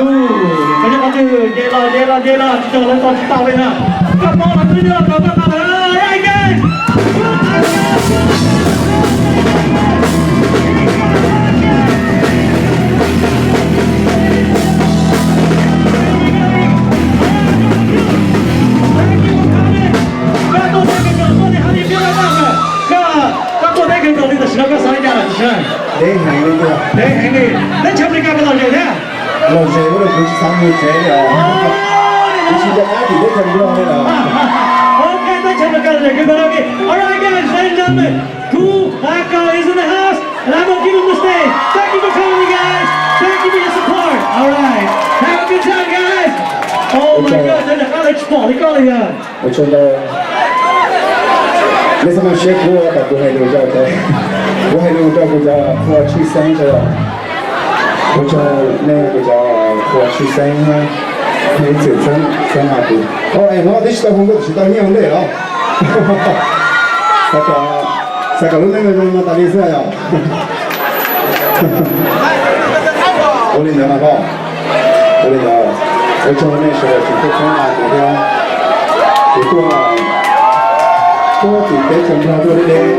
Qhov twg qhov twg, nce los nce los nce los, tsis tau lawv tau tsis tau li na. Koj paub los twb nyob los koj tau lawm, ai ke. Koj tuaj teb kawg nkaus li tam sim no koj xav li cas lawm? Deb heev li, deb heev li. Teb chaws Amelikas koj los ze thiab? Los ze, ua rau kuv tsis xav mus tsev li os. Kuv tsis nco qab tim teb chaws Nplog li lawm. Ok, teb chaws Amelikas los ze kawg nkaus li. All right, guys, ladies and gentlemen, Koos Hkay is in the house, and I'm gonna give him the stage. Thank you for coming, guys. Thank you for your support. All right, have a good time, guys. Oh my God, teb chaws Amelikas tsis pom li koj li yog. Ua tsaug ntau. Nej txhob mus siab kub kom kuv hais lus rau, kuv hais lus rau kuv cov qhua tshwj xeeb tso. Ua tsaug nej kuv cov qhua tshwj xeeb, nej ib txwm txeeb txeeb hais kuv. Os, es hnub no twb tsis tau hu nkauj, tsis tau nyiaj ua ntej los? Xav kom lub neej zoo no tas li xwb yom. Ua li ntawd mas los, ua li ntawd, ua tsaug nej sawv daws tseem tuaj txhawb nqa kuv thiab. Kuv tuaj, tuaj tim teb chaws Nplog tuaj deb deb,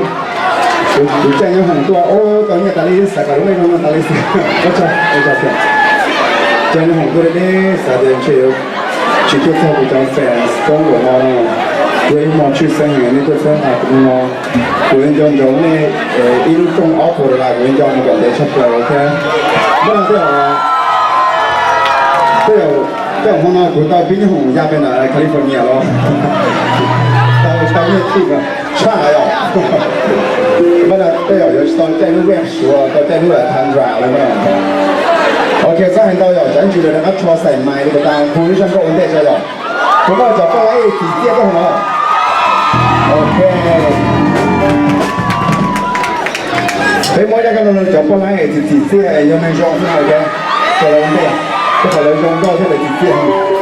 kuv caij nyoob hoom tuaj, ua tau nyiaj tas li, xav kom lub neej zoo no tas li xwb. Ua tsaug, ua tsaug. Caij nyoob hoom tuaj deb deb, xav tias ntshe yuav tsis tuaj txog kuv cov fans koob npaum no no. Kuv ib hmo tshwj xeeb heev nej tuaj txhawb nqa kuv no. Kuv yuav nco ntsoov nej ib lub rooj ob puas dollar, kuv yuav nco mus kom ntev tshaj plaws thiab. Npaj no tej zaum, tej zaum hmo no kuv tau pib nyoob hoom ya pem ntawm California los, tau tau nyiaj tshwj tshaj yom. Npaj no tej zaum yuav tsis tau caij lub vej Suav, tau caij lub tundra lawm na. Ok, txhob hais ntau yom, tsam ib ntsis lawv rov qab tsho xaim mais li puas tas, hu lub zaj nkauj ua ntej tso yom. Puas muaj cov poj laib txim txiaj tuaj no? Ok. Peb muab zaj nkauj no rau cov poj laib txim txim txiaj es yog neeg zoo xwb na, ok. Kom lawv ua ntej, kom lawv zoo nkauj thiab lawv txim txiaj.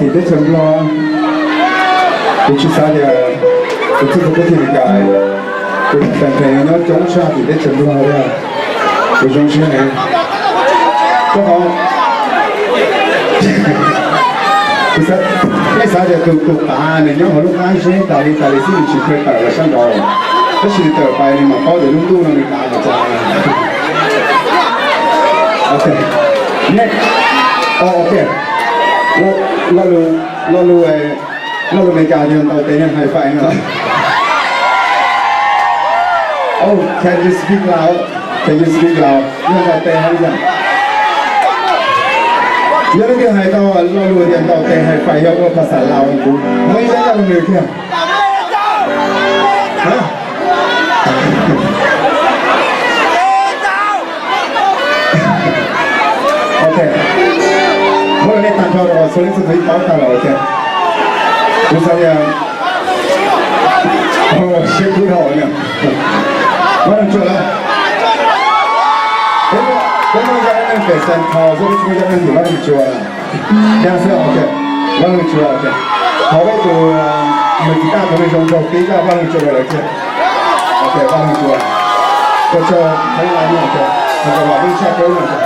Tim teb chaws Nplog, kuv tsis xav tias kuv txhua tus kwv tij Meskas, kuv fans nyob coob tshaj tim teb chaws Nplog li. Kuv zoo siab heev. Koj, kuv xav, nej xav tias tus, tus qav nws nyob hauv lub qab zeb tas li tas li xwb nws tsis kheev tawm los sab nraud, tab sis nws tawm pais nws mam paub tias lub ntuj no nws qav npaum cas. Ok, nej, ok, lo lus, lo lus, lo lus Meskas tias ntaus tes yog high five no. Oh, can you speak loud? Can you speak loud? Yog ntaus tes hais li cas? Yog leej twg hais tau lo lus tias ntaus tes high five yog ua phas xas Laus, kuv muab ib zaj yaj lus nws kiag. Ok, muab rau nej tag nrho rau txhua leej txhua tus ib paub tag los ok. Kuv xav tias, siab kub dhau na. Vaj Loog Tsua lawm. Peb muaj ib zaj dab neeg pem Xeev Khuam xwb, peb tsis muaj ib zaj dab neeg tim Vaj Loog Tsua na. Yog xwb, ok. Vaj Loog Tsua, ok. Thov peb tus, nws guitar tus neeg zoo nraug pib zaj Vaj Loog Tsua rau lawv kiag. Ok, Vaj Loog Tsua. Ua tsaug Theeb Lai, ok. Ua tsaug Vam Meej tshaj plaws na.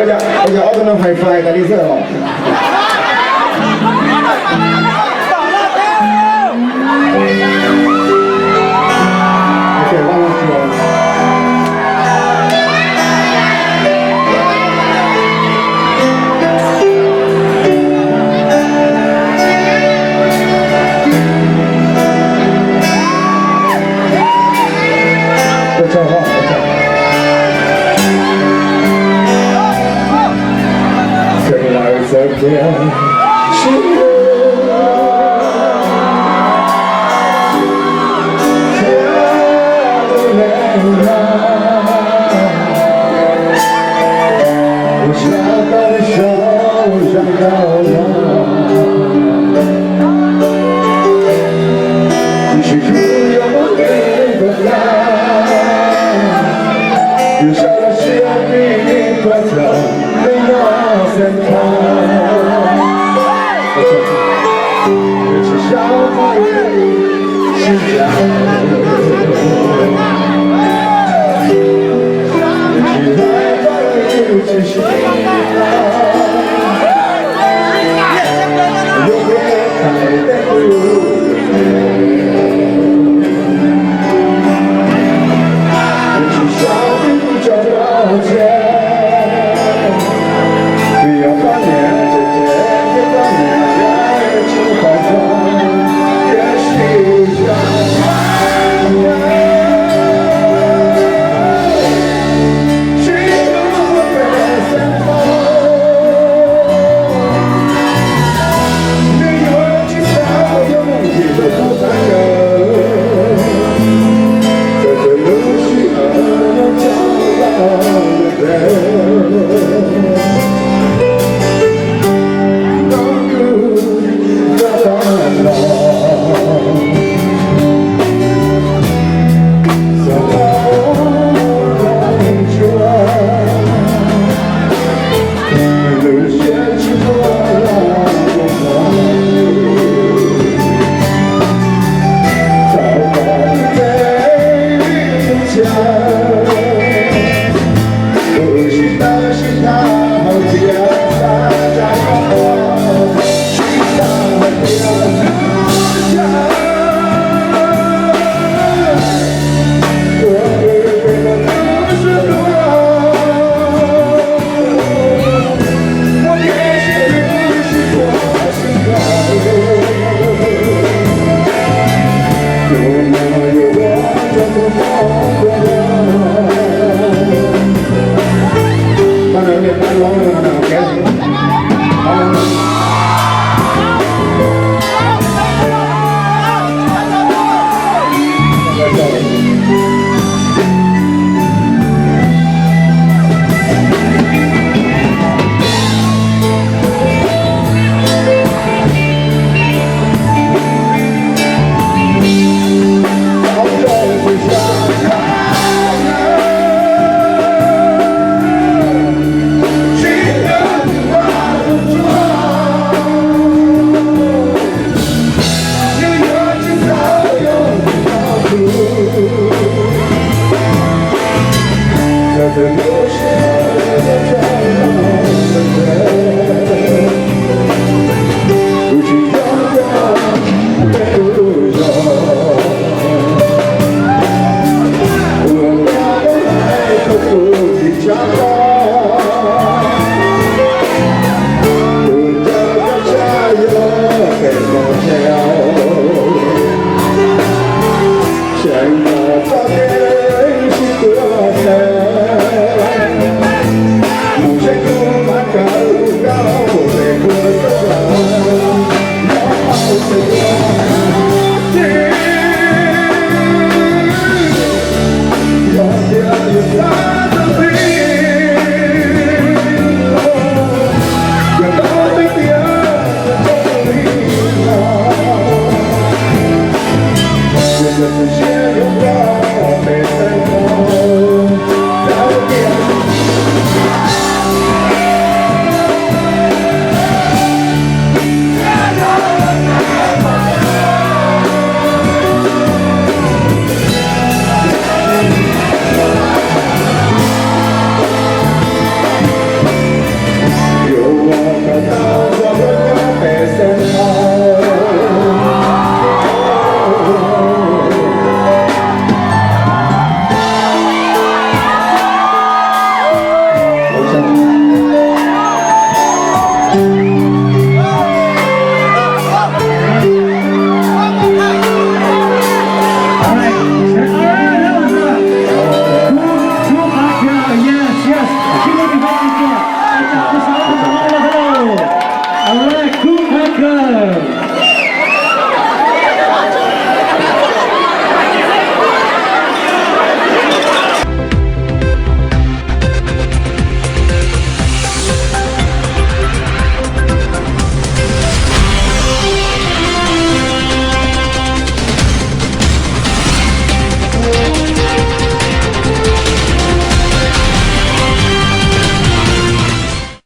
Ua cas ob tug no high five tas li xwb os?